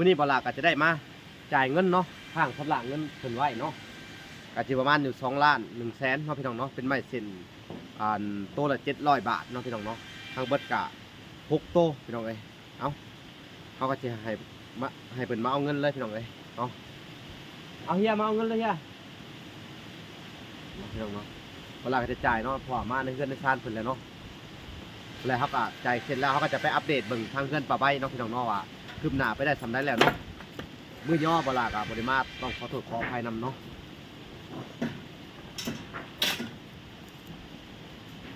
ມື້ນີ້ບ່າວຫຼ້າກໍຈະໄດ້ມາຈ່າຍເງິນເນາະ ຄ້າງຊຳລະເງິນເພິ່ນໄວ້ເນາະ ກໍຊິປະມານຢູ່ສອງລ້ານໜຶ່ງແສນເນາະ ພີ່ນ້ອງເນາະ ເປັນໄມ້ເສັ້ນ ອັນ ໂຕລະເຈັດຮ້ອຍບາດເນາະ ພີ່ນ້ອງເນາະ ທັງເບິດກະຫົກໂຕ ພີ່ນ້ອງເອີຍ. ເອົາ ເຮົາກໍຊິໃຫ້ມາ ໃຫ້ເພິ່ນມາເອົາເງິນເລີຍ ພີ່ນ້ອງເອີຍເນາະ. ເອົາ ເຮຍ ມາເອົາເງິນເລີຍ ເຮຍ. ພີ່ນ້ອງເນາະ ເວລາກໍຈະຈ່າຍເນາະ ເພາະວ່າມາໃນເຮືອນໃນຊານເພິ່ນແລ້ວເນາະ ແລ້ວເຮົາກໍຈ່າຍເສັດແລ້ວ ເຮົາກໍຈະໄປອັບເດດເບິ່ງທາງເຮືອນປ້າໃບເນາະ ພີ່ນ້ອງເນາະ ວ່າຄືບໜ້າໄປໄດ້ສ່ຳໃດແລ້ວເນາະ. ມື້ຍໍ້ບໍ່ຫຼ້າກໍບໍ່ໄດ້ມາ ຕ້ອງຂໍໂທດຂໍອະໄພນຳເນາະ.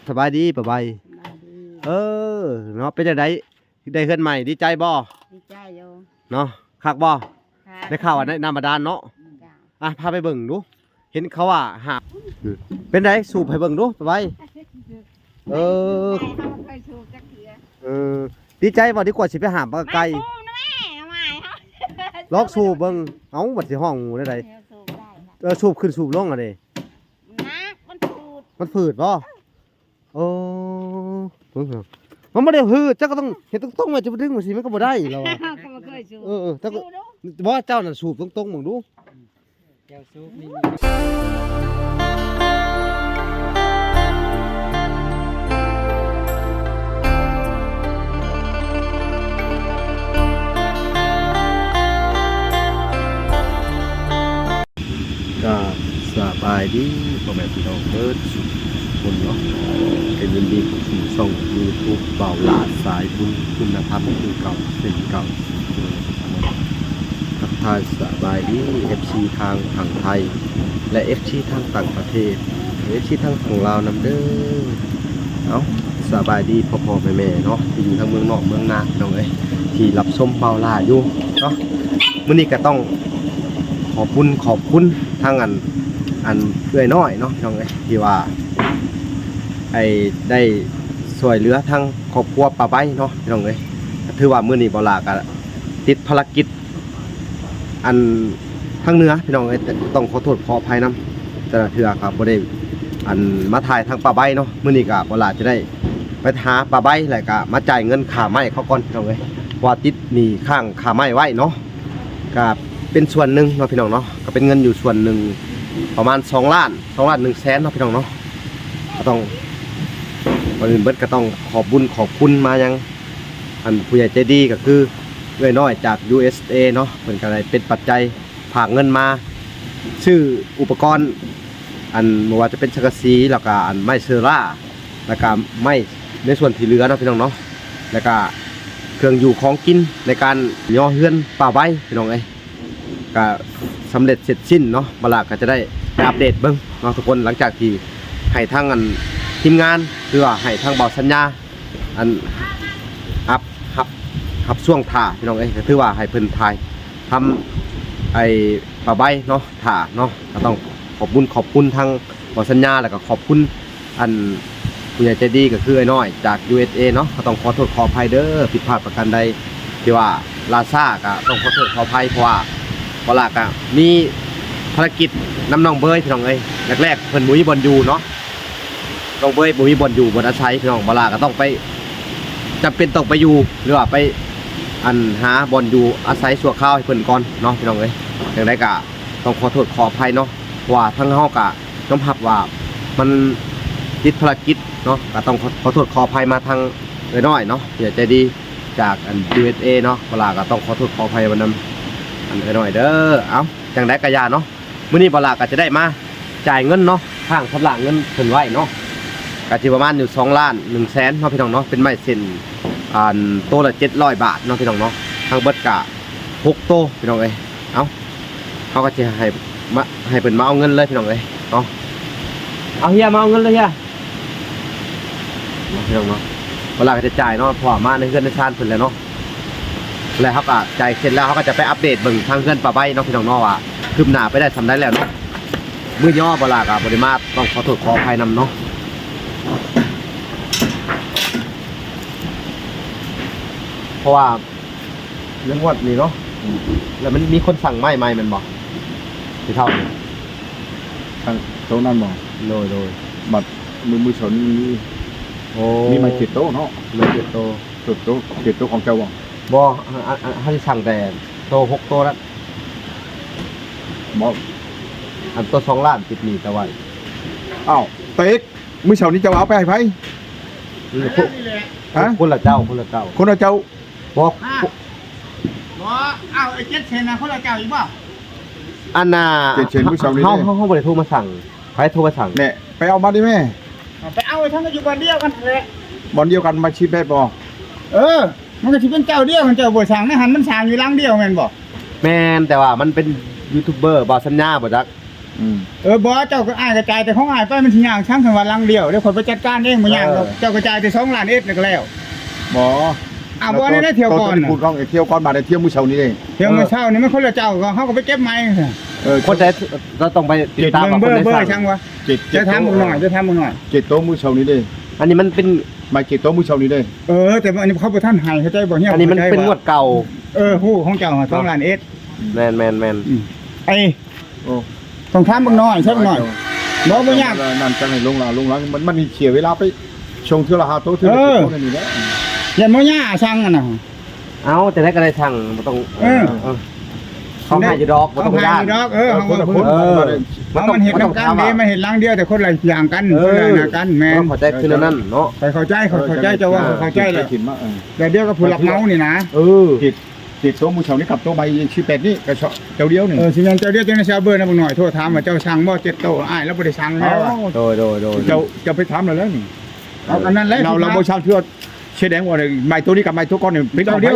ສະບາຍດີປ້າໃບ. ສະບາຍດີ. ເອີ ເນາະ ເປັນຈັ່ງໃດ ໄດ້ເຮືອນໃໝ່ ດີໃຈບໍ່? ດີໃຈຢູ່. ເນາະ ຄັກບໍ່? ຄັກ. ໄດ້ເຂົ້າອັນໃນນ້ຳບາດານເນາະ. ເຈົ້າ. ອ່ະ ພາໄປເບິ່ງດູ ເຫັນເຂົາວ່າຫາບ ເປັນໃດ ສູບໃຫ້ເບິ່ງດູ ໄປ. ເອີ ເຮົາບໍ່ເຄີຍສູບຈັກເທື່ອ. ເອີ ດີໃຈບໍ່? ດີກວ່າຊິໄປຫາບປາໄກ່. ມາສູບນະແມ່ ເອົາມາໃຫ້ເຮົາ ລອງສູບເບິ່ງ. ເອົ້າ ບັດຊິຮ້ອງໝູ່ແນວໃດ? ເຮົາສູບໄດ້ລະ. ເອີ ສູບຂຶ້ນສູບລົງຫັ້ນເດ. ໜັກ ມັນຝືດ. ມັນຝືດບໍ່? ເອີ ມັນບໍ່ໄດ້ຝືດ ເຈົ້າກໍຕ້ອງເຮັດຕົງໆ ວ່າຈະໄປດຶງມາຊິ ມັນກໍບໍ່ໄດ້ແລ້ວ. ເຮົາກໍບໍ່ເຄີຍສູບ. ເອີໆ ເຈົ້າກໍ ສູບດູ ບໍ່ ເຈົ້ານັ້ນສູບຕົງໆເບິ່ງດູ. ເຈົ້າສູບນີ້. ກາບສະບາຍດີພໍ່ແມ່ພີ່ນ້ອງເບິດສູ່ຄົນເນາະ ກໍຍິນດີເຂົ້າສູ່ຊ່ອງຢູທູບບ່າວຫຼ້າສາຍບຸນຄຸນນະທຳຄືເກົ່າເຊັ່ນເກົ່າ. ທັກທາຍສະບາຍດີເອັຟຊີທາງຝັ່ງໄທ ແລະ ເອັຟຊີທາງຕ່າງປະເທດ ເອັຟຊີທາງຝັ່ງລາວນຳເດີ. ເອົ້າ ສະບາຍດີພໍ່ໆແມ່ໆເນາະ ທີ່ຢູ່ທາງເມືອງນອກເມືອງນາ ພີ່ນ້ອງເອີຍ ທີ່ຮັບຊົມບ່າວຫຼ້າຢູ່ເນາະ. ມື້ນີ້ກໍຕ້ອງຂອບບຸນຂອບຄຸນທາງອັນ ອັນເອື້ອຍນ້ອຍເນາະ ພີ່ນ້ອງເອີຍ ທີ່ວ່າ ໄອ້ ໄດ້ຊ່ວຍເຫຼືອທາງຄອບຄົວປ້າໃບເນາະ ພີ່ນ້ອງເອີຍ. ກໍຖືວ່າມື້ນີ້ບ່າວຫຼ້າກໍຕິດພາລະກິດ ອັນທາງເໜືອ ພີ່ນ້ອງເອີຍ ຕ້ອງຂໍໂທດຂໍອະໄພນຳ ແຕ່ລະເທື່ອກໍບໍ່ໄດ້ ອັນ ມາຖ່າຍທາງປ້າໃບເນາະ. ມື້ນີ້ກໍບ່າວຫຼ້າຈະໄດ້ໄປຫາປ້າໃບ ແລ້ວກໍມາຈ່າຍເງິນຄ່າໄມ້ເຂົາກ່ອນ ພີ່ນ້ອງເອີຍ ເພາະວ່າຕິດໜີ້ຄ້າງຄ່າໄມ້ໄວ້ເນາະ. ກໍເປັນສ່ວນໜຶ່ງເນາະ ພີ່ນ້ອງເນາະ ກໍເປັນເງິນຢູ່ສ່ວນໜຶ່ງປະມານສອງລ້ານ ສອງລ້ານໜຶ່ງແສນເນາະ ພີ່ນ້ອງເນາະ. ກໍຕ້ອງ ກ່ອນອື່ນເບິດກໍຕ້ອງຂອບບຸນຂອບຄຸນມາຍັງ ອັນຜູ້ໃຫຍ່ໃຈດີກໍຄືເອື້ອຍນ້ອຍຈາກ ຢູເອັສເອ ເນາະ ເພິ່ນກໍໄດ້ເປັນປັດໄຈຝາກເງິນມາຊື້ອຸປະກອນ ອັນບໍ່ວ່າຈະເປັນສັງກະສີ ແລ້ວກໍອັນໄມ້ເຊີລາ ແລ້ວກໍໄມ້ໃນສ່ວນທີ່ເຫຼືອເນາະ ພີ່ນ້ອງເນາະ ແລ້ວກໍເຄື່ອງຢູ່ຂອງກິນໃນການຍໍເຮືອນປ້າໃບ ພີ່ນ້ອງເອີຍ. ກະສຳເລັດເສັດສິ້ນເນາະ ບ່າວຫຼ້າກໍຈະໄດ້ໄປອັບເດດເບິ່ງເນາະທຸກຄົນ ຫຼັງຈາກທີ່ໃຫ້ທາງອັນທີມງານ ຫຼືວ່າໃຫ້ທາງບ່າວສັນຍາ ອັນ ຮັບ ຮັບ ຮັບຊ່ວງຖ້າ ພີ່ນ້ອງເອີຍ ກໍຖືວ່າໃຫ້ເພິ່ນຖ່າຍທຳໄອ້ປ້າໃບເນາະ ຖ້າເນາະ. ກໍຕ້ອງຂອບບຸນຂອບຄຸນທາງ ຂໍສັນຍາ ແລ້ວກໍຂອບຄຸນອັນຜູ້ໃຫຍ່ໃຈດີ ກໍຄືອ້າຍນ້ອຍຈາກ ຢູເອັສເອ ເນາະ. ກໍຕ້ອງຂໍໂທດຂໍອະໄພເດີ ຜິດພາດປະການໃດທີ່ວ່າລ່າຊ້າ ກໍຕ້ອງຂໍໂທດຂໍອະໄພ ເພາະວ່າບ່າວຫຼ້າກໍມີພາລະກິດນຳນ້ອງເບີຍ ພີ່ນ້ອງເອີຍ. ແລກໆເພິ່ນບໍ່ມີບ່ອນຢູ່ເນາະ ນ້ອງເບີຍບໍ່ມີບ່ອນຢູ່ບ່ອນອາໄສ ພີ່ນ້ອງ. ບ່າວຫຼ້າກໍຕ້ອງໄປ ຈຳເປັນຕ້ອງໄປຢູ່ ຫຼືວ່າໄປ ອັນ ຫາບ່ອນຢູ່ອາໄສຊົ່ວຄາວໃຫ້ເພິ່ນກ່ອນເນາະ ພີ່ນ້ອງເອີຍ. ຈັ່ງໃດກໍຕ້ອງຂໍໂທດຂໍອະໄພເນາະ ເພາະວ່າທາງເຮົາກໍ ຍອມຮັບວ່າມັນຕິດພາລະກິດເນາະ ກໍຕ້ອງຂໍ ຂໍໂທດຂໍອະໄພມາທາງເອື້ອຍນ້ອຍເນາະ ຜູ້ໃຫຍ່ໃຈດີຈາກອັນ ຢູເອັສເອ ເນາະ. ບ່າວຫຼ້າກໍຕ້ອງຂໍໂທດຂໍອະໄພນຳອັນເອື້ອຍນ້ອຍເດີ. ເອົ້າ ຈັ່ງໃດກໍຢ່າເນາະ ມື້ນີ້ບ່າວຫຼ້າກໍຈະໄດ້ມາຈ່າຍເງິນເນາະ ຄ້າງຊຳລະເງິນເພິ່ນໄວ້ເນາະ ກໍຊິປະມານຢູ່ສອງລ້ານໜຶ່ງແສນເນາະ ພີ່ນ້ອງເນາະ. ເປັນໄມ້ເສັ້ນ ອັນ ໂຕລະເຈັດຮ້ອຍບາດເນາະ ພີ່ນ້ອງເນາະ ທັງເບິດກໍຫົກໂຕ ພີ່ນ້ອງເອີຍ. ເອົ້າ ເຮົາກໍຊິໃຫ້ມາ ໃຫ້ເພິ່ນມາເອົາເງິນເລີຍ ພີ່ນ້ອງເອີຍເນາະ. ເອົາ ເຮຍ ມາເອົາເງິນເລີຍ ເຮຍ ເນາະ ພີ່ນ້ອງເນາະ. ບ່າວຫຼ້າກໍຈະຈ່າຍເນາະ ເພາະວ່າມາໃນເຮືອນໃນຊານເພິ່ນແລ້ວເນາະ ແລ້ວເຮົາກໍຈ່າຍເສັດແລ້ວ ເຮົາກໍຈະໄປອັບເດດເບິ່ງທາງເຮືອນປ້າໃບເນາະ ພີ່ນ້ອງເນາະ ວ່າຄືບໜ້າໄປໄດ້ສ່ຳໃດແລ້ວເນາະ. ມື້ຍໍ້ບ່າວຫຼ້າກໍບໍ່ໄດ້ມາ ຕ້ອງຂໍໂທດຂໍອະໄພນຳເນາະ ເພາະວ່າ ໃນງວດນີ້ເນາະ ອືມ ແລ້ວມັນມີຄົນສັ່ງໄມ້ໃໝ່ແມ່ນບໍ່ ຜູ້ເຖົ້າ? ສັ່ງໂຕນັ້ນບໍ່? ໂດຍ ໂດຍ. ບັດມື້ ມື້ສອນມີ ໂອ້ ມີໄມ້ເຈັດໂຕເນາະ ໄມ້ເຈັດໂຕ ເຈັດໂຕ ເຈັດໂຕຂອງເຈົ້າບໍ່? ບໍ່ ອັນ ອັນ ອັນ ເຮົາຊິສັ່ງແຕ່ ໂຕ ຫົກໂຕນັ້ນ ບໍ່ ອັນໂຕສອງລ້ານຕິດໜີ້ຕາໄວ. ອ້າວ ຕາເອກ ມື້ເຊົ້ານີ້ເຈົ້າເອົາໄປໃຫ້ໃຜ? ອືມ ຄົນ ຮະ? ຄົນລະເຈົ້າ ຄົນລະເຈົ້າ ຄົນລະເຈົ້າ. ບໍ່ ບໍ່ ເອົາໄອ້ເຈັດເຊັນນະ ຄົນລະເຈົ້າອີກບໍ່? ອັນນ່າ ເຈັດເຊັນມື້ເຊົ້ານີ້ ເຮົາ ເດ້ ເຮົາ ເຮົາບໍ່ໄດ້ໂທມາສັ່ງ. ໃຜໂທມາສັ່ງ? ແນ່ ໄປເອົາມາຕິແມ່. ເອົາ ໄປເອົາທັງຢູ່ບ່ອນດຽວກັນຫັ້ນແຫຼະ. ບ່ອນດຽວກັນ ມາຊິໄດ້ບໍ່? ເອີ ມັນກໍຊິເປັນເຈົ້າດຽວກັນ ເຈົ້າບໍ່ສັ່ງໃນຫັ້ນ ມັນສ້າງຢູ່ຫຼັງດຽວແມ່ນບໍ່? ແມ່ນ ແຕ່ວ່າມັນເປັນຢູທູບເບີ ບໍ່ສັນຍາບໍ່ຈັກ. ອືມ ເອີ ບໍ່ ເຈົ້າກໍ ອ້າຍກໍຈ່າຍແຕ່ຂອງອ້າຍໄປ ມັນຊິຍາກສັງ ຄັນວ່າຫຼັງດຽວ ດຽວຂ້ອຍໄປຈັດການເອງ ບໍ່ຍາກດອກ. ເອີ ເຈົ້າກໍຈ່າຍແຕ່ສອງລ້ານເອັດ ແລ້ວກໍແລ້ວ. ບໍ່ ອ້າວ ບໍ່ ແລ້ວ ແນວໃດ ທ່ຽວກ່ອນ ຕົວ ຕົວທີ່ພູດຂອງ ເອີ ທ່ຽວກ່ອນ ບາດນີ້ທ່ຽວມື້ເຊົ້ານີ້ເດ້. ທ່ຽວມື້ເຊົ້ານີ້ມັນຄົນລະເຈົ້າ ກໍເຮົາກໍໄປເກັບໃໝ່. ເອີ ຄົນໃດ ເຮົາຕ້ອງໄປຕິດຕາມວ່າຄົນໃດສັ່ງ. ເຈົ້າຖາມບັກນ້ອຍ ເຈົ້າຖາມບັກນ້ອຍ ເຈັດໂຕມື້ເຊົ້ານີ້ເດ້. ອັນນີ້ມັນເປັນ ໝາຍເຈັດໂຕມື້ເຊົ້ານີ້ເດ້. ເອີ ແຕ່ວ່າອັນນີ້ເຂົາບໍ່ທັນໃຫ້ ເຂົ້າໃຈບໍ່? ອັນນີ້ມັນເປັນງວດເກົ່າ. ເອີ ຮູ້ຂອງເຈົ້າ ສອງລ້ານເອັດ. ແມ່ນໆໆ ອືມ ໄອ້ ໂອ້ ຕ້ອງຖາມບັກນ້ອຍ ຊະບັກນ້ອຍ. ບໍ່ ບໍ່ຍາກ ນັ້ນຈັ່ງໃຫ້ລົງລະ ລົງລະ ມັນ ມັນເສຍເວລາໄປສົ່ງເທື່ອລະຫ້າໂຕ ເທື່ອລະ ເອີ ສິບໂຕນີ້ແຫຼະ. ຢ້ານໝໍຫຍ້າສັ່ງອັນນັ້ນ. ເອົາ ຈັ່ງໃດກໍໄດ້ສັ່ງ ບໍ່ຕ້ອງ ເອີ ເອີ ເຂົາໃຫ້ຢູ່ດອກ ບໍ່ຕ້ອງຢ້ານ ເຂົາໃຫ້ຢູ່ດອກ. ເອີ ເຮົາ ເຮົາ ເຮົາ ເຮົາ ເຮົາ ເຮົາມາເຮັດນຳກັນເດ້ ມາເຮັດຫຼັງດຽວ ແຕ່ຄົນລະຢ່າງກັນ ເອີ ຄົນລະໜ້າກັນ. ແມ່ນ ເຂົ້າໃຈຄືແນວນັ້ນເນາະ. ຂ້ອຍເຂົ້າໃຈ ຂ້ອຍເຂົ້າໃຈ ເຈົ້າເວົ້າ ເອີ ເຂົ້າໃຈແລ້ວ. ແລ້ວດຽວກໍຜູ້ຮັບເໝົານີ້ນະ ເອີ ເຈັດ ເຈັດໂຕມື້ເຊົ້ານີ້ກັບໂຕໃໝ່ສິບແປດນີ້ ກໍເຈົ້າດຽວນີ້. ເອີ ຊິແມ່ນເຈົ້າດຽວ ຈັ່ງໃດຊິເອົາເບີນຳບັກນ້ອຍໂທຖາມວ່າເຈົ້າສັ່ງບໍ່ ເຈັດໂຕ. ອ້າຍລາວບໍ່ໄດ້ສັ່ງແລ້ວ. ໂດຍ ໂດຍ ໂດຍ ເຈົ້າ ເຈົ້າໄປຖາມລາວແລ້ວນີ້. ເອົາ ອັນນັ້ນແຫຼະ ລາວ ລາວບໍ່ຊ່າງເທື່ອ ສະແດງວ່າໄມ້ໂຕນີ້ກັບໄມ້ໂຕກ່ອນນີ້ເປັນຂອງໃຜ?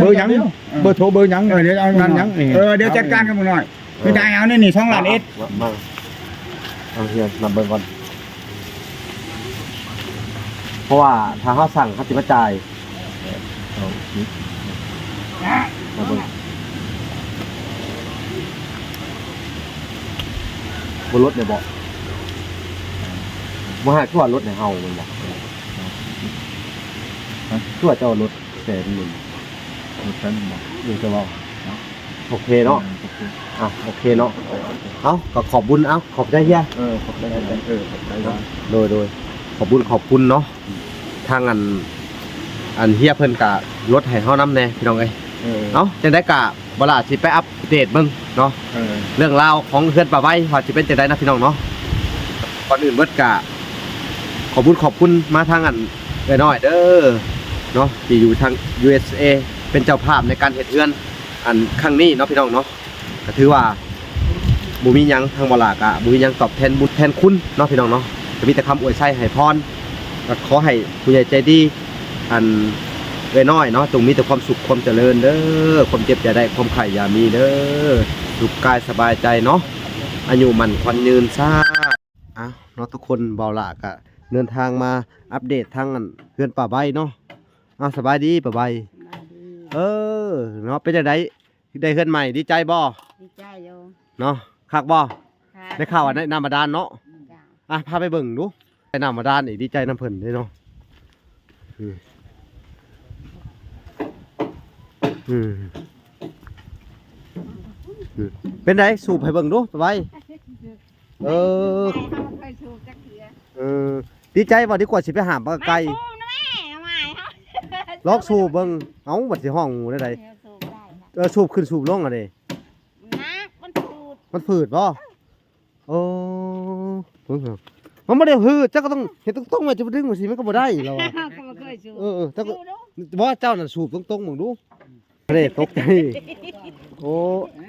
ເບີຫຍັງ? ເບີໂທ ເບີຫຍັງ? ເອີ ດຽວເອົານັ້ນຫຍັງ? ເອີ ດຽວຈັດການກັບໝູ່ນ້ອຍ. ມີແຕ່ໃຫ້ເອົາແນວນີ້ ສອງລ້ານເອັດ. ມາ ມາ ເອົາ ເຮັດນຳເບິ່ງກ່ອນ ເພາະວ່າຖ້າເຮົາສັ່ງ ເຂົາຊິມາຈ່າຍ. ເອົາ ມາເບິ່ງ ບໍ່ລົດແດ່ບໍ່? ບໍ່ໃຫ້ ຄືວ່າລົດໃຫ້ເຮົາແມ່ນບໍ່? ຮະ? ຄືວ່າເຈົ້າລົດແສນໜຶ່ງ. ລົດແສນໜຶ່ງບໍ່? ເອີ ເຈົ້າເວົ້າ. ໂອເຄເນາະ. ເອີ ໂອເຄ ອ່ະ ໂອເຄເນາະ. ເອີ ໂອເຄ ເອົາ ກໍຂອບບຸນ ເອົາ ຂອບໃຈເຮຍ. ເອີ ຂອບໃຈ ເອີ ຂອບໃຈ. ໂດຍ ໂດຍ ຂອບບຸນຂອບຄຸນເນາະ. ທາງອັນ ອັນເຮຍເພິ່ນກະລົດໃຫ້ເຮົານຳແດ່ພີ່ນ້ອງເອີຍ. ເອີ ເອົາ ຈັ່ງໃດກະ ບໍ່ຫຼ້າຊິໄປອັບເດດເບິ່ງເນາະ ເອີ ເລື່ອງລາວຂອງເຮືອນປ້າໄວວ່າຊິເປັນຈັ່ງໃດນະພີ່ນ້ອງເນາະ. ກ່ອນອື່ນເບິດກະ ຂອບບຸນຂອບຄຸນມາທາງອັນເອື້ອຍນ້ອຍເດີເນາະ ທີ່ຢູ່ທາງ ຢູເອສເອ ເປັນເຈົ້າພາບໃນການເຮັດເຮືອນອັນຄັ້ງນີ້ເນາະ ພີ່ນ້ອງເນາະ. ກໍຖືວ່າບໍ່ມີຫຍັງ ທາງບໍ່ຫຼ້າກໍບໍ່ມີຫຍັງຕອບແທນບຸນແທນຄຸນເນາະ ພີ່ນ້ອງເນາະ. ກໍມີແຕ່ຄຳອວຍໄຊໃຫ້ພອນ ກໍຂໍໃຫ້ຜູ້ໃຫຍ່ໃຈດີ ອັນເອື້ອຍນ້ອຍເນາະ ຈົ່ງມີແຕ່ຄວາມສຸກຄວາມຈະເລີນເດີ ຄວາມເຈັບຢ່າໄດ້ ຄວາມໄຂ້ຢ່າມີເດີ ສຸກກາຍສະບາຍໃຈເນາະ ອາຍຸໝັ້ນຂວັນຍືນ ສາ. ອ້າວເນາະ ທຸກຄົນ ບ່າວຫຼ້າກະເດີນທາງມາອັບເດດທາງອັນເຮືອນປ້າໄວເນາະ. ອ້າວ ສະບາຍດີປ້າໄວ. ສະບາຍດີ. ເອີ ເນາະ ເປັນຈັ່ງໃດ ໄດ້ເຮືອນໃໝ່ ດີໃຈບໍ່? ດີໃຈຢູ່ເນາະ. ຄັກບໍ່? ຄັກ. ໄດ້ເຂົ້າອັນໃນນ້ຳບາດານເນາະ. ຈ້າ. ອ່ະ ພາໄປເບິ່ງດູ ໃນນ້ຳບາດານນີ້ ດີໃຈນຳເພິ່ນເດ້ເນາະ. ອືມ ອືມ ອືມ ເປັນໃດ? ສູບໃຫ້ເບິ່ງດູ ໄວ. ເອີ ເຮົາບໍ່ເຄີຍສູບຈັກເທື່ອ. ເອີ ດີໃຈບໍ່? ດີກວ່າຊິໄປຫາມປາໄກ່. ໄປສູບນະແມ່ ເອົາໃໝ່ເຮົາ ລອງສູບເບິ່ງ. ເອົ້າ ບັດຊິຮ້ອງໝູ່ແນວໃດ? ເອີ ສູບໄດ້ນະ. ເອີ ສູບຂຶ້ນສູບລົງຫັ້ນເດ. ໜັກ ມັນຝືດ. ມັນຝືດບໍ່? ເອີ ເອີ ເບິ່ງ ມັນບໍ່ໄດ້ຝືດ ເຈົ້າກໍຕ້ອງເຮັດຕົງໆ ວ່າຈະໄປດຶງມາຊິ ມັນກໍບໍ່ໄດ້ແລ້ວ. ເຮົາກໍບໍ່ເຄີຍສູບ. ເອີ ເອີ ເຈົ້າກໍ ສູບດູ. ບໍ່ ເຈົ້ານັ້ນສູບຕົງໆເບິ່ງດູ. ເດ້ ຕົກໃຈ. ໂອ້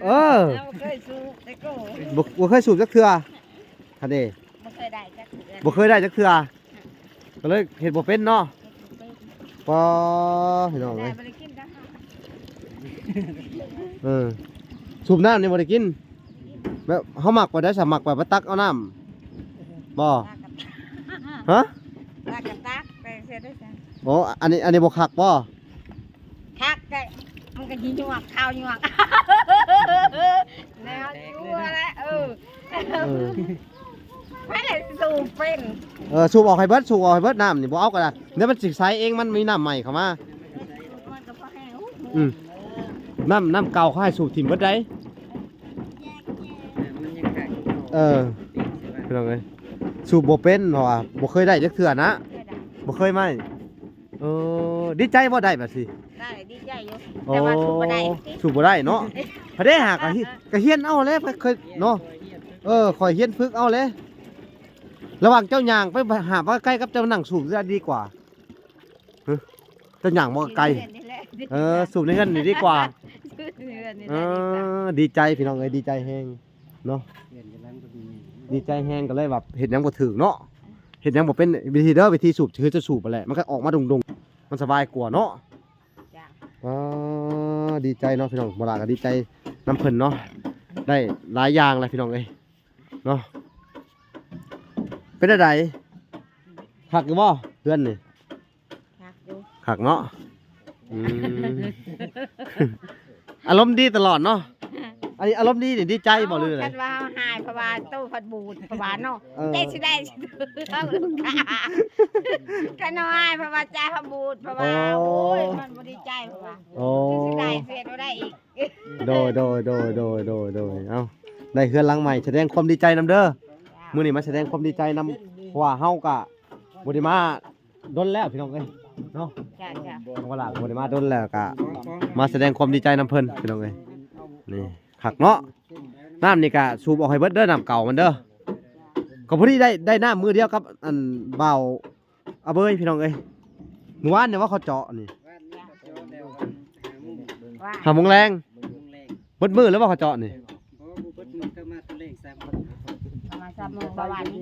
ເອີ ເຮົາບໍ່ເຄີຍສູບແຕ່ເກີດ. ບໍ່ ບໍ່ເຄີຍສູບຈັກເທື່ອ. ຫັ້ນເດ້ ບໍ່ເຄີຍໄດ້ຈັກເທື່ອ ບໍ່ເຄີຍໄດ້ຈັກເທື່ອ ກໍເລີຍເຮັດບໍ່ເປັນເນາະ. ເຮັດບໍ່ເປັນ. ປ້າ ພີ່ນ້ອງເອີຍ ໄດ້ບໍ່ໄດ້ກິນກໍຫາ. ເອີ ສູບນ້ຳນີ້ບໍ່ໄດ້ກິນ. ແບບເຮົາມັກແບບໃດຊະ? ມັກແບບວ່າຕັກເອົານ້ຳບໍ່? ຮະ? ຕັກກໍຕັກ ແຕ່ເສຍໄດ້ຊະ. ໂອ້ ອັນນີ້ ອັນນີ້ບໍ່ຄັກບໍ່? ຄັກແທ້ ມັນກໍຊິຍວກ ຄາວຍວກ ແນວຢູ່ຫັ້ນແຫຼະ. ເອີ ເອີ ໃຜລະສູບເປັນ? ເອີ ສູບອອກໃຫ້ເບິດ ສູບອອກໃຫ້ເບິດ ນ້ຳນີ້ບໍ່ເອົາກໍໄດ້. ດຽວມັນຊິໃສເອງ ມັນມີນ້ຳໃໝ່ເຂົ້າມາ. ອືມ ນ້ຳ ນ້ຳເກົ່າເຂົາໃຫ້ສູບຖິ້ມເບິດໃດ. ເອີ ພີ່ນ້ອງເອີຍ ສູບບໍ່ເປັນ ເພາະວ່າບໍ່ເຄີຍໄດ້ຈັກເທື່ອນະ. ບໍ່ເຄີຍໄໝ້. ເອີ ດີໃຈບໍ່ໄດ້ບາດຊິ? ໄດ້ ດີໃຈຢູ່. ແຕ່ວ່າສູບບໍ່ໄດ້ ໂອ້ ສູບບໍ່ໄດ້ເນາະ. ພະເດຫາກະ ກະຮຽນເອົາແຫຼະ ເຄີຍເນາະ. ເອີ ຂ້ອຍຮຽນຝຶກເອົາແຫຼະ. ລະຫວ່າງເຈົ້າຍ່າງໄປຫາບໃກ້ກັບເຈົ້ານັ່ງສູບ ຊິດີກວ່າ? ຮະ ເຈົ້າຍ່າງບໍ່ໄກ? ເອີ ສູບໃນເຮືອນນີ້ດີກວ່າ. ເອີ ດີໃຈພີ່ນ້ອງເອີຍ ດີໃຈແຮງເນາະ. ດີໃຈແຮງກໍເລີຍວ່າເຮັດຫຍັງບໍ່ຖືກເນາະ ເຮັດຫຍັງບໍ່ເປັນ. ວິທີເດີ ວິທີສູບຄືຈະສູບຫັ້ນແຫຼະ ມັນກໍອອກມາດົງໆ ມັນສະບາຍກວ່າເນາະ. ອໍ ດີໃຈເນາະພີ່ນ້ອງ. ບໍ່ຫຼ້າກໍດີໃຈນຳເພິ່ນເນາະ ໄດ້ຫຼາຍຢ່າງແຫຼະພີ່ນ້ອງເອີຍເນາະ. ເປັນແນວໃດ ຄັກຢູ່ບໍ່ເຮືອນນີ້? ຄັກຢູ່ ຄັກເນາະ. ອືມ ອາລົມດີຕະຫຼອດເນາະ. ອັນນີ້ອາລົມດີນີ້ດີໃຈບໍ່ ຫຼືໃດ? ຄັນວ່າເຮົາຮ້າຍ ເພາະວ່າໂຕພັດບູດ ເພາະວ່າເນາະ ເອີ ໃຈຊິໄດ້ ຄັນເຮົາຮ້າຍ ເພາະວ່າໃຈເຮົາບູດ ເພາະວ່າ ໂອ້ ໂອ້ຍ ມັນບໍ່ດີໃຈ ເພາະວ່າ ໂອ້ ຊິໄດ້ ຊິເຮັດບໍ່ໄດ້ອີກ. ໂດຍ ໂດຍ ໂດຍ ໂດຍ ໂດຍ ໂດຍ. ເອົ້າ ໄດ້ເຮືອນຫຼັງໃໝ່ ສະແດງຄວາມດີໃຈນຳເດີ. ມື້ນີ້ມາສະແດງຄວາມດີໃຈນຳ ເພາະວ່າເຮົາກະບໍ່ໄດ້ມາດົນແລ້ວພີ່ນ້ອງເອີຍເນາະ. ຈ້າ ຈ້າ ເພາະວ່າບໍ່ໄດ້ມາດົນແລ້ວ ກະມາສະແດງຄວາມດີໃຈນຳເພິ່ນພີ່ນ້ອງເອີຍ. ນີ້ຄັກເນາະ ນ້ຳນີ້ກະສູບອອກໃຫ້ເບິດເດີ ນ້ຳເກົ່າມັນເດີ. ກໍພໍດີໄດ້ ໄດ້ນ້ຳມື້ດຽວກັບອັນບ່າວ ອາເບີຍພີ່ນ້ອງເອີຍ. ມື້ວານນີ້ວ່າເຂົາເຈາະນີ້ ຫ້າໂມງແລງ ເບິດມື້ແລ້ວບໍ່ເຂົາເຈາະນີ້? ເບິດມື້ ເຂົາມາຕອນແລງ ສາມໂມງ ເຂົາມາສາມໂມງ ປະມານນີ້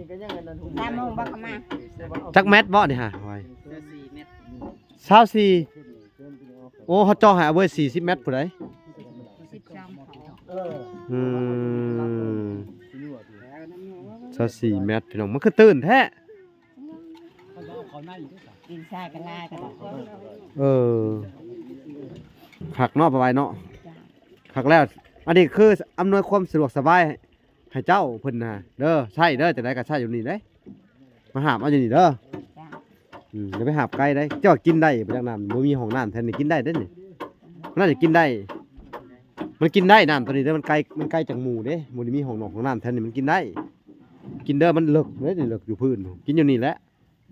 ສາມໂມງບໍ່ ເຂົາມາ. ຈັກແມັດບໍ່ນີ້ຫາ? ຊາວສີ່ແມັດ ຊາວສີ່. ໂອ້ ເຂົາເຈາະໃຫ້ອາເບີຍສີ່ສິບແມັດພຸ້ນໃດ໋. ສິບສອງ ອືມ ຊາວສີ່ແມັດ ພີ່ນ້ອງ ມັນຄືຕື້ນແທ້. ເອີ ຄັກເນາະ ປາໄວເນາະ. ຄັກແລ້ວ ອັນນີ້ຄືອຳນວຍຄວາມສະດວກສະບາຍໃຫ້ເຈົ້າເພິ່ນນະເດີ ໃຊ້ເດີ ຈັ່ງໃດກໍໃຊ້ຢູ່ນີ້ເດ້ ມາຫາບເອົາຢູ່ນີ້ເດີ. ອືມ ຢ່າໄປຫາບໄກເດ້ ເຈົ້າກິນໄດ້ບໍ່? ຈາກນ້ຳ ບໍ່ມີຫ້ອງນ້ຳແຖວນີ້ ກິນໄດ້ເດ້ນີ້. ມັນໜ້າຈະກິນໄດ້ ມັນກິນໄດ້ ນ້ຳຕົວນີ້ເດ້ ມັນໄກ ມັນໄກຈາກໝູ່ເດ້ ບໍ່ໄດ້ມີຫ້ອງນອກຫ້ອງນ້ຳແຖວນີ້ ມັນກິນໄດ້. ກິນເດີ ມັນເລິກເດ້ນີ້ ເລິກຢູ່ພື້ນ ກິນຢູ່ນີ້ແຫຼະ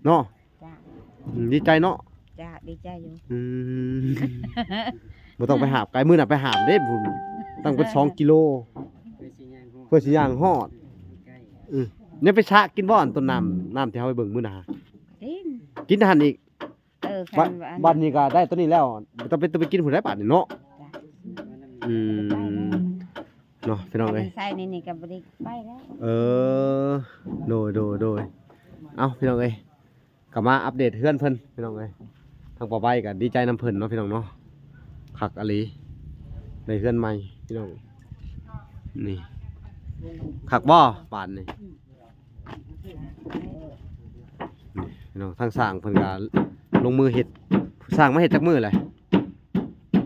ເນາະ. ຈ້າ ອືມ ດີໃຈເນາະ. ຈ້າ ດີໃຈຢູ່. ອືມ ບໍ່ຕ້ອງໄປຫາບໄກ ມື້ໜ້າໄປຫາບເດ້ພຸ້ນ ຕັ້ງເປັນສອງກິໂລ ເພື່ອຊິຍ່າງຮອດ ເພື່ອຊິຍ່າງຮອດ. ອືມ ຍັງໄປຊະກິນບໍ່ ອັນຕົ້ນນ້ຳ ນ້ຳທີ່ເຮົາໄປເບິ່ງມື້ໜ້າ? ກິນ ກິນຫັ້ນອີກ. ເອີ ບັດ ບັດນີ້ກໍໄດ້ຕົວນີ້ແລ້ວ ບໍ່ຕ້ອງໄປ ຕ້ອງໄປກິນຜູ້ໃດບາດນີ້ເນາະ. ອືມ ເນາະ ພີ່ນ້ອງເອີຍ ໃສ່ໃນນີ້ກໍບໍ່ໄດ້ໄປແລ້ວ. ເອີ ໂດຍ ໂດຍ ໂດຍ. ເອົ້າ ພີ່ນ້ອງເອີຍ ກໍມາອັບເດດເຮືອນເພິ່ນ ພີ່ນ້ອງເອີຍ. ທາງປາໄວກໍດີໃຈນຳເພິ່ນເນາະ ພີ່ນ້ອງເນາະ. ຄັກອີ່ຫຼີ ໄດ້ເຮືອນໃໝ່ ພີ່ນ້ອງ. ນີ້ ຄັກບໍ່ບາດນີ້? ນີ້ພີ່ນ້ອງ ທາງຊ່າງເພິ່ນກໍລົງມືເຮັດ. ຊ່າງມາເຮັດຈັກມື້ແຫຼະ?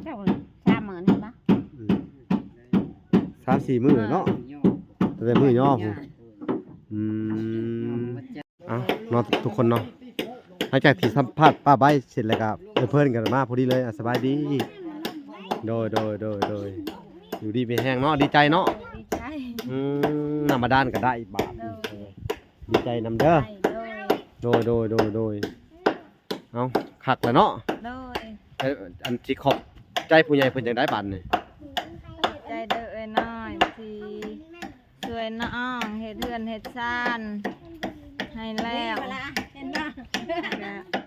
ຈັກມື້ ສາມມື້ນີ້ບໍ່? ອືມ ສາມສີ່ມື້ແຫຼະເນາະ ຕັ້ງແຕ່ມື້ຍໍພຸ້ນ. ອືມ ເອົ້າເນາະ ທຸກຄົນເນາະ ຫຼັງຈາກທີ່ສຳພາດປ້າໃບເສັດແລ້ວກໍເພິ່ນກໍມາພໍດີເລີຍ. ອ່ະ ສະບາຍດີ. ໂດຍ ໂດຍ ໂດຍ ໂດຍ. ຢູ່ດີມີແຮງເນາະ ດີໃຈເນາະ. ດີໃຈ. ອືມ ນ້ຳບາດານກໍໄດ້ບາດນີ້. ໂດຍ ດີໃຈນຳເດີ. ໂດຍ ໂດຍ ໂດຍ ໂດຍ. ເອົ້າ ຄັກແລ້ວເນາະ. ໂດຍ. ເອີ ອັນຊິຂອບໃຈຜູ້ໃຫຍ່ເພິ່ນຈັ່ງໃດບາດນີ້? ຂອບໃຈເດີເອື້ອຍນ້ອຍທີ່ຊ່ວຍນ້ອງເຮັດເຮືອນເຮັດຊານໃຫ້ແລ້ວ. ເຫັນບໍ່?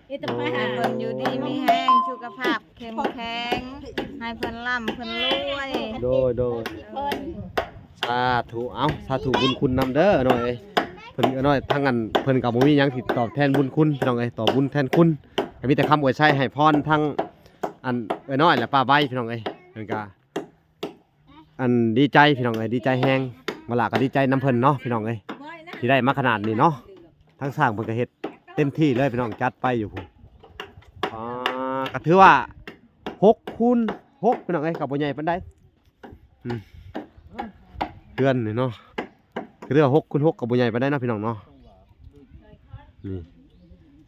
ເຮັດແຕ່ໄປຫາ ໃຫ້ເພິ່ນຢູ່ດີມີແຮງ ສຸຂະພາບເຂັ້ມແຂງ ໃຫ້ເພິ່ນລ່ຳເພິ່ນລວຍ. ໂດຍ ໂດຍ. ສາທຸ ເອົ້າ ສາທຸບຸນຄຸນນຳເດີນ້ອຍເອີຍ. ເພິ່ນນ້ອຍທາງອັນ ເພິ່ນກໍບໍ່ມີຫຍັງທີ່ຕອບແທນບຸນຄຸນ ພີ່ນ້ອງເອີຍ ຕອບບຸນແທນຄຸນ ກໍມີແຕ່ຄຳອວຍໄຊໃຫ້ພອນທາງອັນເອື້ອຍນ້ອຍ ແລະ ປ້າໃບ ພີ່ນ້ອງເອີຍ. ເພິ່ນກໍອັນດີໃຈ ພີ່ນ້ອງເອີຍ ດີໃຈແຮງ. ມາລະກໍດີໃຈນຳເພິ່ນເນາະ ພີ່ນ້ອງເອີຍ ທີ່ໄດ້ມາຂະໜາດນີ້ເນາະ. ທາງຊ່າງເພິ່ນກໍເຮັດເຕັມທີ່ເລີຍ ພີ່ນ້ອງ ຈັດໄປຢູ່ພຸ້ນ. ອ່າ ກໍຖືວ່າຫົກຄູນຫົກ ພີ່ນ້ອງເອີຍ ກໍບໍ່ໃຫຍ່ປານໃດ. ອືມ ເຮືອນນີ້ເນາະ ຄືເທື່ອຫົກຄູນຫົກກໍບໍ່ໃຫຍ່ປານໃດເນາະ ພີ່ນ້ອງເນາະ. ນີ້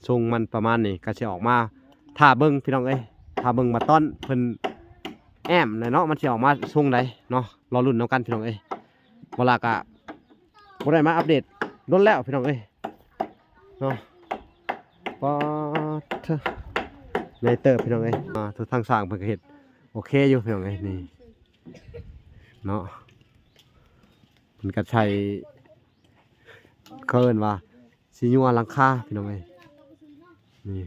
ຊົງມັນປະມານນີ້ ກໍຊິອອກມາຖ້າເບິ່ງ ພີ່ນ້ອງເອີຍ ຖ້າເບິ່ງວ່າຕອນເພິ່ນແອ້ມແຫຼະເນາະ ມັນຊິອອກມາຊົງໃດເນາະ. ລໍລຸ້ນນຳກັນ ພີ່ນ້ອງເອີຍ. ເວລາກະບໍ່ໄດ້ມາອັບເດດດົນແລ້ວ ພີ່ນ້ອງເອີຍເນາະ. ປາດເທີ ໃຫຍ່ເຕີບ ພີ່ນ້ອງເອີຍ. ອ່າ ທາງຊ່າງເພິ່ນກໍເຮັດ ອເຄຢູ່ພີ່ນ້ອງເອີຍ ນີ້ເນາະ ເພິ່ນກໍໃສ່ ເຂົາເອີ້ນວ່າຊິຍົວຫຼັງຄາພີ່ນ້ອງເອີຍ ນີ້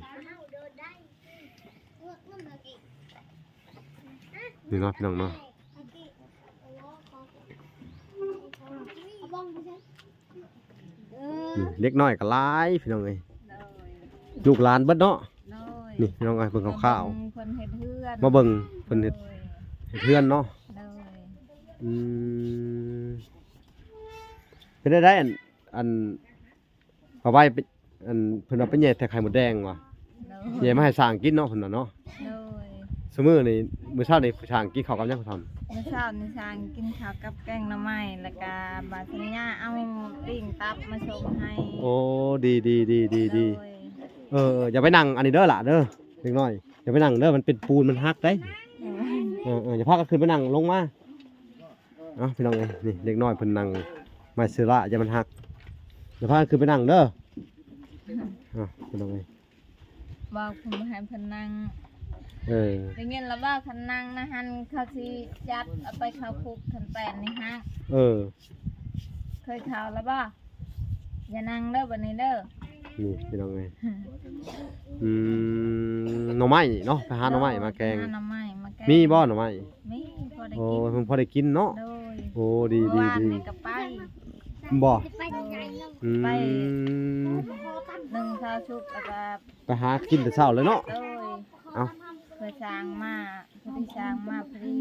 ນີ້ເນາະພີ່ນ້ອງເນາະ ນີ້ເດັກນ້ອຍກໍຫຼາຍພີ່ນ້ອງເອີຍ ໂດຍ ລູກຫຼານເບິດເນາະ ໂດຍ ນີ້ພີ່ນ້ອງເອີຍ ເບິ່ງຄາວໆ ເພິ່ນເຮັດເຮືອນ ມາເບິ່ງເພິ່ນເຮັດ ໂດຍ ເຮັດເຮືອນເນາະ ໂດຍ ອືມ ເປັນໄດ້ ອັນ ອັນ ເອົາໄວ້ ອັນ ເພິ່ນວ່າໄປແຍ່ໃສ່ໄຂ່ມົດແດງວ່າ ໂດຍ ແຍ່ມາໃຫ້ຊ້າງກິນເນາະ ເພິ່ນວ່າເນາະ ໂດຍ ຊຸມື້ນີ້ ມື້ເຊົ້ານີ້ຊ້າງກິນເຂົ້າກັບຫຍັງ ພໍ່ທຳ? ມື້ເຊົ້ານີ້ຊ້າງກິນເຂົ້າກັບແກງໜໍ່ໄມ້ ແລ້ວກະບາສັນຍາເອົາປີ້ງຕັບມາສົ່ງໃຫ້ ໂອ້ ດີໆໆໆໆ ໂດຍ ເອີ ຢ່າໄປນັ່ງອັນນີ້ເດີຫຼະເດີ ເດັກນ້ອຍ ຢ່າໄປນັ່ງເດີ ມັນເປັນປູນມັນຫັກໄດ໋ ເອີ ເອີ ເອີ ຢ່າພາກັນຂຶ້ນໄປນັ່ງ ລົງມາ ເອົາ ພີ່ນ້ອງເອີຍ ນີ້ເດັກນ້ອຍເພິ່ນນັ່ງໄມ້ເຊລະ ຢ່າມັນຫັກ ຢ່າພາກັນຂຶ້ນໄປນັ່ງເດີ ເອົາ ພີ່ນ້ອງເອີຍ ບອກເພິ່ນບໍ່ໃຫ້ເພິ່ນນັ່ງ ເອີ ໄດ້ຍິນແລ້ວບໍ່ ຄັນນັ່ງນະຫັ້ນ ເຂົາຊິຈັບເອົາໄປເຂົ້າຄຸກ ຄັນແປ້ນນີ້ຫັກ ເອີ ເຄີຍເຂົ້າແລ້ວບໍ່? ຢ່ານັ່ງເດີບັດນີ້ເດີ ນີ້ພີ່ນ້ອງເອີຍ ອືມ ໜໍ່ໄມ້ເນາະ ໄປຫາໜໍ່ໄມ້ມາແກງ ຫາໜໍ່ໄມ້ມາແກງ ມີບໍ່ໜໍ່ໄມ້? ມີ ພໍໄດ້ ໂອ້ ກິນ ເພິ່ນພໍໄດ້ກິນເນາະ ໂດຍ ໂອ້ ດີໆໆ ມື້ວານນີ້ກໍໄປ ບໍ່ ໂດຍ ອືມ ໄປ ໜຶ່ງເຂົ້າສຸກ ແລ້ວກໍ ໄປຫາກິນແຕ່ເຊົ້າເລີຍເນາະ ໂດຍ ເອົ້າ ເພື່ອສ້າງມາ ພໍດີສ້າງມາພໍດີ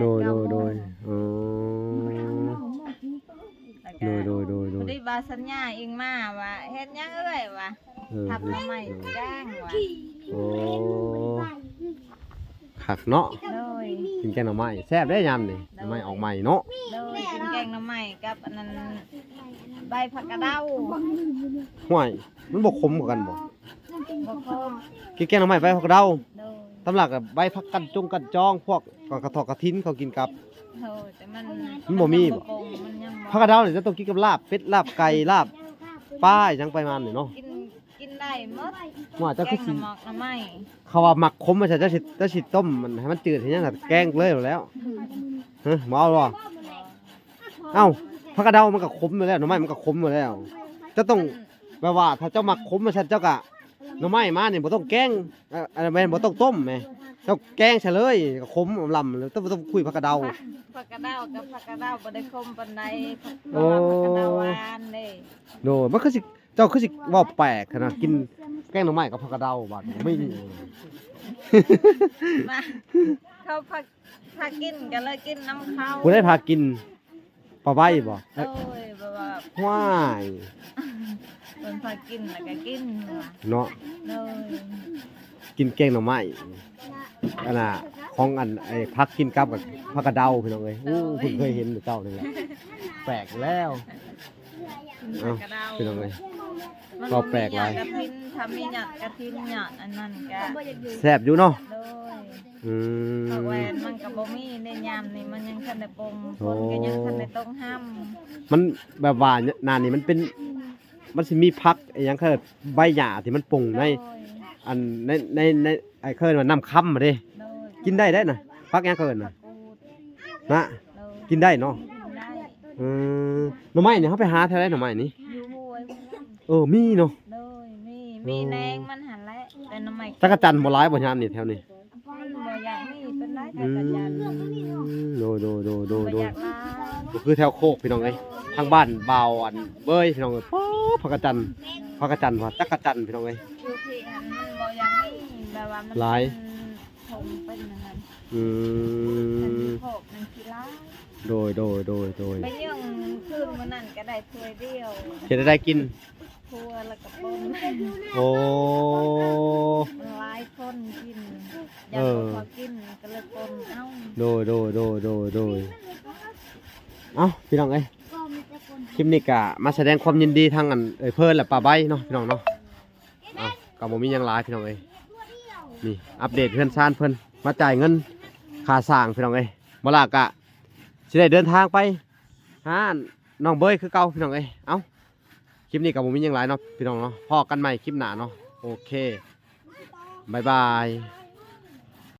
ໂດຍ ໂດຍ ໂດຍ ເອີ ໂດຍ ໂດຍ ໂດຍ ໂດຍ ພໍດີວ່າສັນຍາອີງມາວ່າ ເຮັດຫຍັງເອື້ອຍວ່າ ເອີ ທັບໜໍ່ໄມ້ແກງວ່າ ໂອ້ ຄັກເນາະ ໂດຍ ກິນແກງໜໍ່ໄມ້ແຊບເດ້ຍາມນີ້ ໂດຍ ໜໍ່ໄມ້ອອກໃໝ່ເນາະ ໂດຍ ກິນແກງໜໍ່ໄມ້ກັບອັນນັ້ນ ໃບຜັກກະເດົາ ຫ້ວຍ ມັນບໍ່ຂົມຄືກັນບໍ່? ບໍ່ພໍ ກິນແກງໜໍ່ໄມ້ໃບຜັກກະເດົາ ໂດຍ ຕຳຫຼັກໃບຜັກກັນຈົງກັນຈອງ ພວກກະຖອກກະຖິນເຂົາກິນກັບ ໂດຍ ແຕ່ມັນ ມັນບໍ່ມີບໍ່? ມັນຍັງບໍ່ປົງ ມັນຍັງບໍ່ ຜັກກະເດົານີ້ຈະຕ້ອງກິນກັບລາບເປັດ ລາບໄກ່ ລາບປາ ຫຍັງໄປມານີ້ເນາະ ກິນ ກິນໄດ້ໝົດ ວ່າເຈົ້າຄືຊິ ແກງໜໍ່ໝາກໜໍ່ໄມ້ ເຂົາວ່າໝາກຂົມວ່າຊັ້ນ ເຈົ້າຊິ ເຈົ້າຊິຕົ້ມມັນໃຫ້ມັນຈືດເຮັດຫຍັງ ແກງເລີຍແລ້ວ ຮະ ບໍ່ເອົາບໍ່? ເອົ້າ ຜັກກະເດົາມັນກໍຂົມຢູ່ແລ້ວ ໜໍ່ໄມ້ມັນກໍຂົມຢູ່ແລ້ວ ເຈົ້າຕ້ອງ ແບບວ່າຖ້າເຈົ້າມັກຂົມວ່າຊັ້ນ ເຈົ້າກະໜໍ່ໄມ້ມານີ້ບໍ່ຕ້ອງແກງ ເອີ ອັນນັ້ນແມ່ນບໍ່ຕ້ອງຕົ້ມແໝ ເຈົ້າແກງໃສ່ເລີຍ ກໍຂົມອຳລຳ ແລ້ວຕ້ອງ ຕ້ອງຄຸຍຜັກກະເດົາ ຜັກກະເດົາກັບຜັກກະເດົາບໍ່ໄດ້ຂົມປານໃດ ໂອ້ ເພາະວ່າຜັກກະເດົາຫວານເດ້ ໂດຍ ມັນຄືຊິ ເຈົ້າຄືຊິເວົ້າແປກຂະໜາດ ກິນແກງໜໍ່ໄມ້ກັບຜັກກະເດົາບາດນີ້ ມີ ມາ ເຂົາພາ ພາກິນກໍເລີຍກິນນຳເຂົາ ຜູ້ໃດພາກິນ? ປາໄວ້ບໍ່? ໂດຍ ແບບວ່າ ວ້າຍ ເພິ່ນພາກິນແລ້ວກໍກິນວ່າ ເນາະ ໂດຍ ກິນແກງໜໍ່ໄມ້ ອັນນ່າ ຂອງອັນ ໄອ້ ຜັກກິນກັບ ກັບຜັກກະເດົາ ພີ່ນ້ອງເອີຍ ໂອ້ ເພິ່ນເຄີຍເຫັນແຕ່ເຈົ້ານີ້ແຫຼະ ແປກແລ້ວ ກິນ ເອົ້າ ຜັກກະເດົາ ພີ່ນ້ອງເອີຍ ມັນ ເວົ້າແປກຫຼາຍ ມີຍອດກະຖິນ ຖ້າມີຍອດກະຖິນ ຍອດອັນນັ້ນກະ ແຊບຢູ່ເນາະ ໂດຍ ອືມ ຜັກແວ່ນມັນກໍບໍ່ມີໃນຍາມນີ້ ມັນຍັງທັນໄດ້ປົ່ງ ໂອ້ ຝົນກໍຍັງທັນໄດ້ຕົກຫ້ຳ ມັນແບບວ່າໜ້ານີ້ມັນເປັນ ມັນຊິມີຜັກອີ່ຫຍັງ ເຂົາເອີ້ນໃບຫຍ້າທີ່ມັນປົ່ງໃນ ໂດຍ ອັນ ໃນ ໃນ ໃນ ໄອ້ ເຂົາເອີ້ນວ່ານ້ຳຄຳຫັ້ນເດ້ ໂດຍ ກິນໄດ້ເດ້ນະ ຜັກຫຍັງເຂົາເອີ້ນນະ ຜັກກູດ ນະ ໂດຍ ກິນໄດ້ເນາະ ກິນໄດ້ ເອີ ໜໍ່ໄມ້ນີ້ເຮົາໄປຫາແຖວໃດ ໜໍ່ໄມ້ນີ້? ຢູ່ຫ້ວຍ ເອີ ມີເນາະ ໂດຍ ມີ ໂອ້ ມີແນງມັນຫັ້ນແຫຼະ ແຕ່ໜໍ່ໄມ້ ຈັກກະຈັນບໍ່ຫຼາຍບໍ່ຍາມນີ້ແຖວນີ້? ມັນບໍ່ຢາກມີປານໃດ ອືມ ຈັກກະຈັນ ໂດຍ ໂດຍ ໂດຍ ໂດຍ ມັນບໍ່ຢາກຫຼາຍ ກໍຄືແຖວໂຄກ ພີ່ນ້ອງເອີຍ ທາງບ້ານບ່າວອັນເບີຍ ພີ່ນ້ອງເອີຍ ປາ ຜັກກະຈັນ ຜັກກະຈັນວ່າຈັກກະຈັນ ພີ່ນ້ອງເອີຍ ຢູ່ທີ່ຫັ້ນມັນບໍ່ຢາກມີ ແບບວ່າມັນຫຼາຍ ເປັນທົ່ງເປັນອັນນັ້ນ ອືມ ອັນທີ່ໂຄກມັນຂີ້ຫຼາຍ ໂດຍ ໂດຍ ໂດຍ ໂດຍ ໄປຍື່ນມື້ນັ້ນກໍໄດ້ຖ້ວຍດຽວ ເຮັດໃດກິນ? ຄົວແລ້ວກໍປົ່ນ ໂອ້ ມັນຫຼາຍຄົນກິນ ເອີ ຢ້ານບໍ່ພໍກິນກໍເລີຍປົ່ນເອົາ ໂດຍ ໂດຍ ໂດຍ ໂດຍ ໂດຍ ເອົ້າ ພີ່ນ້ອງເອີຍ ຄລິບນີ້ກະມາສະແດງຄວາມຍິນດີທາງອັນເອື້ອຍເພີນ ແລະ ປ້າໃບເນາະ ພີ່ນ້ອງເນາະ ເອົ້າ ກໍບໍ່ມີຫຍັງຫຼາຍ ພີ່ນ້ອງເອີຍ ນີ້ອັບເດດເຮືອນຊານເພິ່ນ ມາຈ່າຍເງິນຄ່າສ້າງ ພີ່ນ້ອງເອີຍ ມາລາກະຊິໄດ້ເດີນທາງໄປຫານ້ອງເບີຍຄືເກົ່າ ພີ່ນ້ອງເອີຍ ເອົ້າ ຄລິບນີ້ກໍບໍ່ມີຫຍັງຫຼາຍເນາະ ພີ່ນ້ອງເນາະ ພໍ້ກັນໃໝ່ຄລິບໜ້າເນາະ ໂອເຄ ບາຍບາຍ.